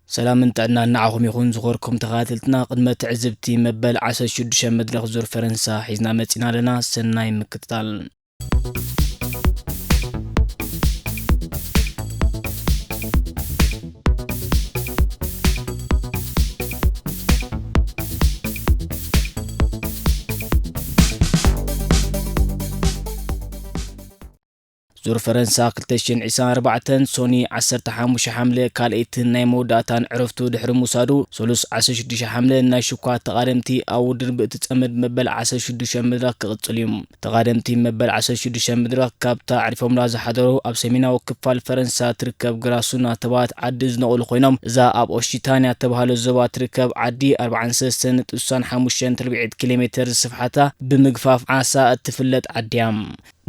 ሰላምን ጥዕናን ንዓኹም ይኹን ዝኸበርኩም ተኸታተልትና። ቅድመ ትዕዝብቲ መበል ዓሰርተ ሽዱሽተ መድረኽ ዙር ፈረንሳ ሒዝና መጺና ኣለና። ሰናይ ምክትታል። ዙር ፈረንሳ ክልተ ሽሕን ዕስራን ኣርባዕተን ሶኒ ዓሰርተ ሓሙሽተ ሓምለ ካልኣይትን ናይ መወዳእታን ዕረፍቱ ድሕሪ ምውሳዱ፣ ሰሉስ ዓሰርተ ሽዱሽተ ሓምለ ናይ ሽኳ ተቓደምቲ ኣብ ውድድር ብእትጸምድ መበል ዓሰርተ ሽዱሽተ መድረኽ ክቕጽል እዩ። ተቓደምቲ መበል ዓሰርተ ሽዱሽተ መድረኽ ካብታ ኣዕሪፎምላ ዝሓደሩ ኣብ ሰሜናዊ ክፋል ፈረንሳ ትርከብ ግራሱና ተባሃለት ዓዲ ዝነቐሉ ኮይኖም፣ እዛ ኣብ ኦሺታንያ ተባሃለ ዞባ ትርከብ ዓዲ ኣርባዓን ሰለስተን ነጥቢ ስሳን ሓሙሽተን ትርብዒት ኪሎ ሜተር ዝስፍሓታ ብምግፋፍ ዓሳ እትፍለጥ ዓዲ እያ።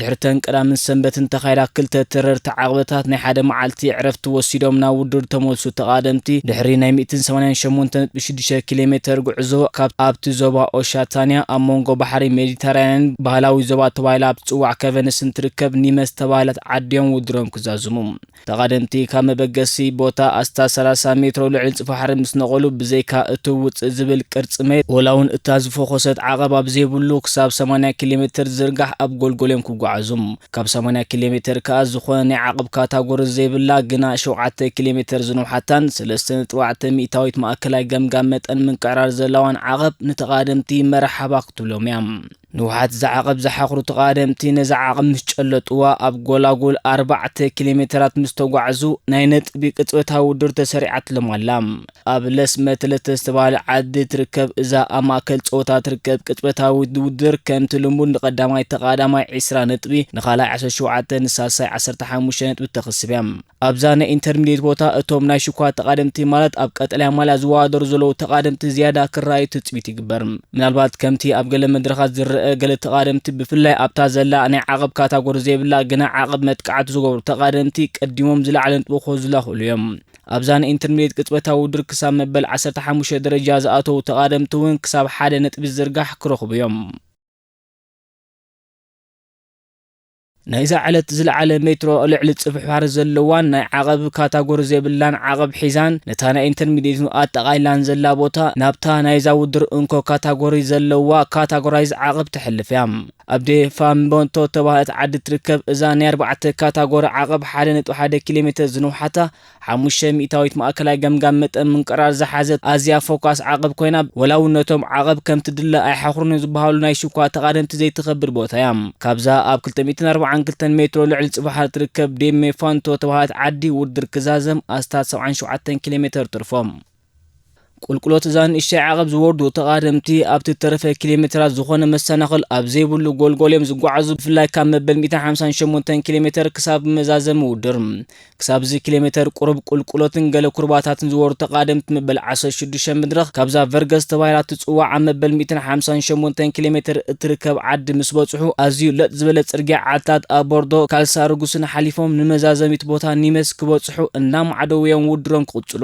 ድሕርተን ቀዳምን ሰንበትን ተኻይዳ ክልተ ተረርቲ ዓቕብታት ናይ ሓደ መዓልቲ ዕረፍቲ ወሲዶም ናብ ውድድር ተመልሱ ተቓደምቲ፣ ድሕሪ ናይ ሚእትን ሰማንያን ሸሞንተን ነጥቢ ሽዱሽተ ኪሎ ሜተር ጉዕዞ ካብ ኣብቲ ዞባ ኦሻታንያ ኣብ መንጎ ባሕሪ ሜዲተራንያን ባህላዊ ዞባ ተባሂላ ኣብ ትጽዋዕ ከቨንስን ትርከብ ኒመስ ተባሂላት ዓዲ እዮም ውድድሮም ክዛዝሙ። ተቓደምቲ ካብ መበገሲ ቦታ ኣስታት ሰላሳ ሜትሮ ልዕሊ ጽፍሒ ምስ ነቐሉ፣ ብዘይካ እቲ ውጽእ ዝብል ቅርጺ መሬት፣ ወላ እውን እታ ዝፈኾሰት ዓቐብ ኣብ ዘይብሉ፣ ክሳብ ሰማንያ ኪሎ ሜተር ዝዝርጋሕ ኣብ ጎልጎል እዮም ክጓዓዙ። ካብ ሰማንያ ኪሎ ሜተር ከኣ ዝኾነ ናይ ዓቐብ ካታጎሪ ዘይብላ፣ ግና ሸውዓተ ኪሎ ሜተር ዝነውሓታን ሰለስተ ነጥቢ ኣርባዕተ ሚእታዊት ማእከላይ ገምጋም መጠን ምንቅዕራር ዘለዋን ዓቐብ ንተቓደምቲ መርሓባ ክትብሎም እያ። ንውሓት እዛ ዓቐብ ዝሓኽሩ ተቓደምቲ ነዛ ዓቐብ ምስ ጨለጥዋ፣ ኣብ ጎላጉል ኣርባዕተ ኪሎ ሜተራት ምስ ተጓዕዙ፣ ናይ ነጥቢ ቅጽበታዊ ውድድር ተሰሪዓትሎም ኣላ። ኣብ ለስ መትለተ ዝተባህለ ዓዲ ትርከብ እዛ ኣብ ማእከል ጸወታ ትርከብ ቅጽበታዊ ውድድር፣ ከምቲ ልሙድ ንቐዳማይ ተቓዳማይ ዕስራ ነጥቢ፣ ንኻልኣይ ዓሰርተ ሸውዓተ፣ ንሳልሳይ ዓሰርተ ሓሙሽተ ነጥቢ ተኸስብ እያ። ኣብዛ ናይ ኢንተርሚዲየት ቦታ እቶም ናይ ሽኳ ተቓደምቲ፣ ማለት ኣብ ቀጠልያ ማልያ ዝወዳደሩ ዘለዉ ተቓደምቲ ዝያዳ ክረኣዩ ትጽቢት ይግበር። ምናልባት ከምቲ ኣብ ገለ መድረኻት ዝረአ፣ ገለ ተቓደምቲ ብፍላይ ኣብታ ዘላ ናይ ዓቐብ ካታጎሪ ዘይብላ ግና ዓቐብ መጥቃዕቲ ዝገብሩ ተቓደምቲ ቀዲሞም ዝለዓለ ነጥቢ ክወስዱላ ይኽእሉ እዮም። ኣብዛ ናይ ኢንተርሚዲየት ቅጽበታዊ ውድድር ክሳብ መበል ዓሰርተ ሓሙሽተ ደረጃ ዝኣተዉ ተቓደምቲ እውን ክሳብ ሓደ ነጥቢ ዝዝርጋሕ ክረኽቡ እዮም። ናይዛ ዕለት ዝለዓለ ሜትሮ ልዕሊ ጽፍሒ ባሕሪ ዘለዋን ናይ ዓቐብ ካታጎሪ ዘይብላን ዓቐብ ሒዛን፣ ነታ ናይ ኢንተርሚዲየት ኣጠቓሊላን ዘላ ቦታ፣ ናብታ ናይዛ ውድድር እንኮ ካታጎሪ ዘለዋ ካታጎራይዝ ዓቐብ ተሕልፍ እያ። ኣብ ዴፋምቦንቶ ተባሃለት ዓዲ ትርከብ እዛ ናይ ኣርባዕተ ካታጎሪ ዓቐብ፣ ሓደ ነጥቢ ሓደ ኪሎ ሜተር ዝንውሓታ፣ ሓሙሽተ ሚእታዊት ማእከላይ ገምጋም መጠን ምንቅራር ዝሓዘት ኣዝያ ፎካስ ዓቐብ ኮይና፣ ወላ እውን ነቶም ዓቐብ ከምቲ ድለ ኣይሓኽሩን ዝበሃሉ ናይ ሽኳ ተቓደምቲ ዘይትኸብድ ቦታ እያ። ካብዛ ኣብ ክልተ ሚእትን ኣርባዓን ክልተን ሜትሮ ልዕሊ ጽፍሒ ባሕሪ ትርከብ ዴሜፋንቶ ተባሃለት ዓዲ ውድድር ክዛዘም ኣስታት ሰብዓን ሸውዓተን ኪሎ ሜተር ትርፎ። ቁልቁሎት እዛ ንእሽተይ ዓቐብ ዝወርዱ ተቓደምቲ ኣብቲ ተረፈ ኪሎ ሜትራት ዝኾነ መሰናኽል ኣብ ዘይብሉ ጎልጎል እዮም ዝጓዓዙ። ብፍላይ ካብ መበል ሚእትን ሓምሳን ሸሞንተን ኪሎ ሜተር ክሳብ መዛዘሚ ውድድር፣ ክሳብ እዚ ኪሎ ሜተር ቁሩብ ቁልቁሎትን ገለ ኩርባታትን ዝወርዱ ተቓደምቲ መበል ዓሰርተ ሽዱሽተ መድረኽ፣ ካብዛ ቨርገስ ተባሂላ ትጽዋዕ ኣብ መበል ሚእትን ሓምሳን ሸሞንተን ኪሎ ሜተር እትርከብ ዓዲ ምስ በጽሑ፣ ኣዝዩ ለጥ ዝበለ ጽርግያ ዓድታት ኣብ ቦርዶ ካልሳርጉስን ሓሊፎም ንመዛዘሚት ቦታ ኒመስ ክበጽሑ እናማዕደው እዮም ውድድሮም ክቕጽሉ።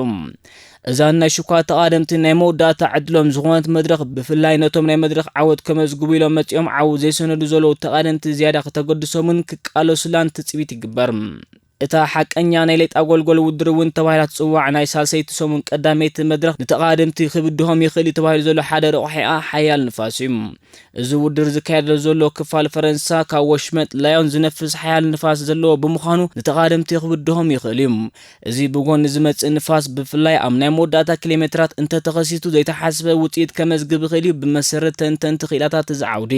እዛ ናይ ሽኳ ተቓደምቲ ናይ መወዳእታ ዕድሎም ዝኾነት መድረኽ፣ ብፍላይ ነቶም ናይ መድረኽ ዓወት ከመዝግቡ ኢሎም መጺኦም ዓወት ዘይሰነዱ ዘለዉ ተቓደምቲ ዝያዳ ክተገድሶምን ክቃለሱላን ትጽቢት ይግበር። እታ ሓቀኛ ናይ ሌጣ ጎልጎል ውድድር እውን ተባሂላ ትጽዋዕ ናይ ሳልሰይቲ ሰሙን ቀዳመይቲ መድረኽ፣ ንተቓደምቲ ክብድሆም ይኽእል እዩ ተባሂሉ ዘሎ ሓደ ረቑሒኣ ሓያል ንፋስ እዩ። እዚ ውድድር ዝካየደሉ ዘሎ ክፋል ፈረንሳ ካብ ወሽመጥ ላዮን ዝነፍስ ሓያል ንፋስ ዘለዎ ብምዃኑ፣ ንተቓደምቲ ክብድሆም ይኽእል እዩ። እዚ ብጎኒ ዝመጽእ ንፋስ ብፍላይ ኣብ ናይ መወዳእታ ኪሎ ሜትራት እንተተኸሲቱ ዘይተሓስበ ውጽኢት ከመዝግብ ይኽእል እዩ፣ ብመሰረት ተንተንቲ ክኢላታት እዚ ዓውዲ።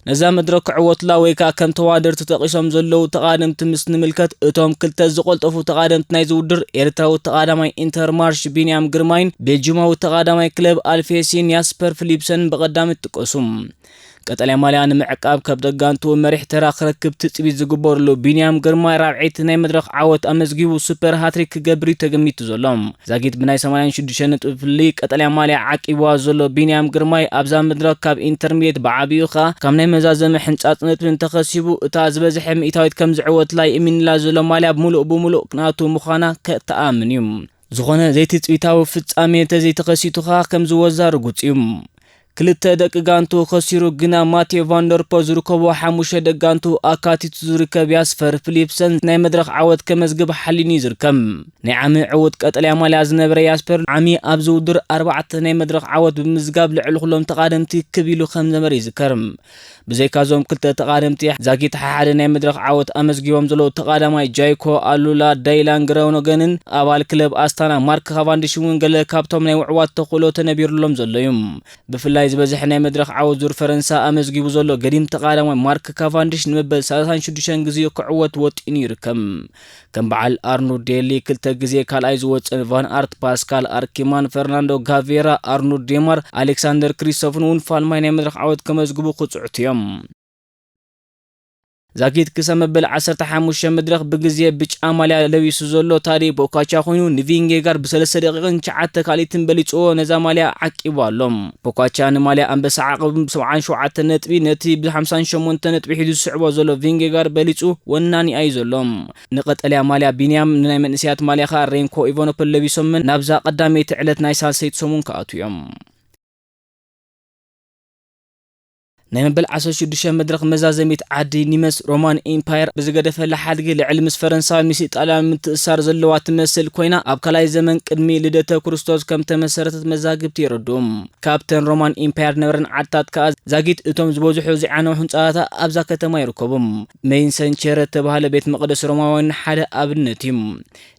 ነዛ መድረኽ ክዕወቱላ ወይ ከኣ ከም ተወዳደርቲ ተጠቒሶም ዘለዉ ተቓደምቲ ምስ ንምልከት፣ እቶም ክልተ ዝቐልጠፉ ተቓደምቲ ናይዚ ውድድር፣ ኤርትራዊ ተቓዳማይ ኢንተርማርሽ ቢንያም ግርማይን ቤልጂማዊ ተቓዳማይ ክለብ ኣልፌሲን ያስፐር ፊሊፕሰን ብቐዳም ይጥቀሱ። ቀጠልያ ማልያ ንምዕቃብ ካብ ደጋንቱ መሪሕ ተራ ክረክብ ትጽቢት ዝግበረሉ ቢንያም ግርማይ ራብዐይቲ ናይ መድረኽ ዓወት ኣመዝጊቡ ሱፐር ሃትሪክ ክገብር እዩ ተገሚቱ ዘሎ። ዛጊት ብናይ ሰማንያን ሽዱሽተ ነጥቢ ፍልልይ ቀጠልያ ማልያ ዓቂብዋ ዘሎ ቢንያም ግርማይ ኣብዛ መድረኽ ካብ ኢንተርሚዲየት ብዓቢኡ ከኣ ካብ ናይ መዛዘሚ ሕንጻጽ ነጥቢ እንተኸሲቡ እታ ዝበዝሐ ሚእታዊት ከም ዝዕወትላ ይእምንላ ዘሎ ማልያ ምሉእ ብምሉእ ናቱ ምዃና ከተኣምን እዩ። ዝኾነ ዘይትጽቢታዊ ፍጻሜ እንተዘይተኸሲቱ ከኣ ከም ዝወዛ ርጉጽ እዩ። ክልተ ደቂ ጋንቱ ከሲሩ፣ ግና ማቴዮ ቫንደርፖል ዝርከቦ ሓሙሽተ ደቂ ጋንቱ ኣካቲቱ ዝርከብ ያስፐር ፊሊፕሰን ናይ መድረኽ ዓወት ከመዝግብ ሓሊኑ እዩ ዝርከብ። ናይ ዓሚ ዕዉት ቀጠልያ ማልያ ዝነበረ ያስፐር ዓሚ ኣብዚ ውድድር ኣርባዕተ ናይ መድረኽ ዓወት ብምዝጋብ ልዕሊ ኩሎም ተቓደምቲ ክብ ኢሉ ከም ዝነበረ ይዝከር። ብዘይካዞም ክልተ ተቓደምቲ ዛጊት ሓደ ናይ መድረኽ ዓወት ኣመዝጊቦም ዘለዉ ተቓዳማይ ጃይኮ ኣሉላ ዳይላን ግረኖገንን ኣባል ክለብ ኣስታና ማርክ ካቫንዲሽ እውን ገለ ካብቶም ናይ ውዕዋት ተኽእሎ ተነቢሩሎም ዘሎ እዩ። ብፍላይ ዝበዝሐ ናይ መድረኽ ዓወት ዙር ፈረንሳ ኣመዝጊቡ ዘሎ ገዲም ተቓዳማይ ማርክ ካቫንዲሽ ንመበል ሰላሳን ሽዱሽተን ግዜ ክዕወት ወጢኑ ይርከብ። ከም በዓል ኣርኖልድ ዴሊ ክልተ ግዜ ካልኣይ ዝወፅን ቫን ኣርት፣ ፓስካል ኣርኪማን፣ ፈርናንዶ ጋቬራ፣ ኣርኖልድ ዴማር፣ ኣሌክሳንደር ክሪስቶፍን እውን ፋልማይ ናይ መድረኽ ዓወት ከመዝግቡ ክፅዕቱ እዮም። ዛጊት ክሳብ መበል ዓሰርተ ሓሙሽተ መድረኽ ብግዜ ብጫ ማልያ ለቢሱ ዘሎ ታዴ ፖካቻ ኮይኑ፣ ንቪንጌጋር ብሰለስተ ደቂቕን ትሽዓተ ካልኢትን በሊፅዎ ነዛ ማልያ ዓቂቡ ኣሎ። ፖካቻ ንማልያ ኣንበሳ ዓቐብ ብ ሰብዓን ሸውዓተን ነጥቢ፣ ነቲ ብ ሓምሳን ሸሞንተን ነጥቢ ሒዙ ዝስዕቦ ዘሎ ቪንጌጋር በሊፁ ወናኒ እዩ ዘሎ። ንቀጠልያ ማልያ ቢንያም፣ ንናይ መንእሰያት ማልያ ኸኣ ሬንኮ ኢቫኖፖል ለቢሶምን ናብዛ ቀዳመይቲ ዕለት ናይ ሳልሰይቲ ሰሙን ክኣትዉ እዮም። ናይ መበል ዓሰርተ ሽዱሽተ መድረኽ መዛዘሚት ዓዲ ኒመስ ሮማን ኢምፓየር ብዝገደፈላ ሓድጊ ልዕሊ ምስ ፈረንሳ፣ ምስ ኢጣልያን ምትእሳር ዘለዋ ትመስል ኮይና፣ ኣብ ካልኣይ ዘመን ቅድሚ ልደተ ክርስቶስ ከም ተመሰረተት መዛግብቲ የረድኡ። ካብተን ሮማን ኢምፓየር ነበረን ዓድታት ከኣ ዛጊት እቶም ዝበዝሑ ዝዓነው ህንጻታት ኣብዛ ከተማ ይርከቡ። ሜይን ሰንቸረ እተባህለ ቤት መቕደስ ሮማውያን ሓደ ኣብነት እዩ።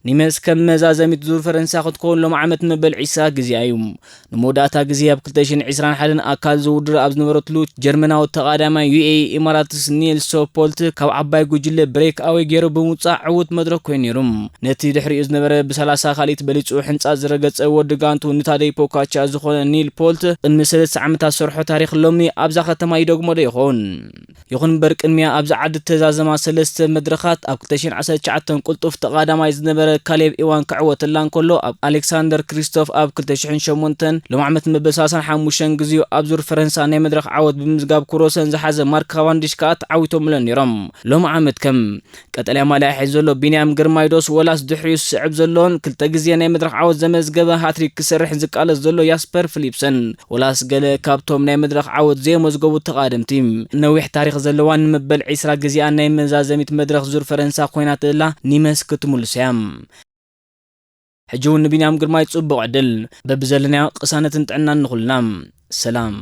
ኒመስ ከም መዛዘሚት ዙር ፈረንሳ ክትከውን ሎም ዓመት መበል ዒስራ ግዜኣ እዩ። ንመወዳእታ ግዜ ኣብ ክልተ ሽሕን ዕስራን ሓደን ኣካል ዝውድር ኣብ ዝነበረትሉ ጀርመናዊ ተቓዳማይ ዩ ኤ ኢ ኢማራትስ ኒልስ ፖልት ካብ ዓባይ ጉጅለ ብሬክ ኣወይ ገይሩ ብምውጻእ ዕዉት መድረኽ ኮይኑ ነይሩ። ነቲ ድሕሪኡ ዝነበረ ብሰላሳ ካልኢት በሊጹ ሕንጻ ዝረገጸ ወዲ ጋንቱ ንታደይ ፖካቻ ዝኾነ ኒል ፖልት ቅድሚ ሰለስተ ዓመታት ሰርሖ ታሪኽ ሎሚ ኣብዛ ከተማ ይደግሞ ዶ ይኸውን? ይኹን እምበር ቅድሚያ ኣብዚ ዓዲ እተዛዘማ ሰለስተ መድረኻት ኣብ ክልተ ሽሕን ዓሰርተ ትሽዓተን ቅልጡፍ ተቓዳማይ ዝነበረ ካሌብ ኢዋን ክዕወተላ እንከሎ፣ ኣብ ኣሌክሳንደር ክሪስቶፍ ኣብ ክልተ ሽሕን ሸሞንተን ሎም ዓመት መበል ሰላሳን ሓሙሽተን ግዜኡ ኣብ ዙር ፈረንሳ ናይ መድረኽ ዓወት ብምዝጋብ ክሮሰን ዝሓዘ ማርክ ካቫንዲሽ ከኣ ተዓዊቶምለን ነይሮም። ሎም ዓመት ከም ቀጠልያ ማልያ ሒዙ ዘሎ ቢንያም ግርማይ ዶስ ወላስ ድሕሪኡ ዝስዕብ ዘሎን ክልተ ግዜ ናይ መድረኽ ዓወት ዘመዝገበ ሃትሪክ ክሰርሕ ዝቃለስ ዘሎ ያስፐር ፊሊፕሰን ወላስ ገለ ካብቶም ናይ መድረኽ ዓወት ዘየመዝገቡ ተቓደምቲ? ነዊሕ ታሪኽ ዘለዋን ንመበል ዒስራ ግዜኣን ናይ መዛዘሚት መድረኽ ዙር ፈረንሳ ኮይና ትላ ኒመስ ክትምልሶ እያ። ሕጂ እውን ንቢንያም ግርማይ ጽቡቕ ዕድል። በብዘለናዮ ቅሳነትን ጥዕናን ንኹልና። ሰላም።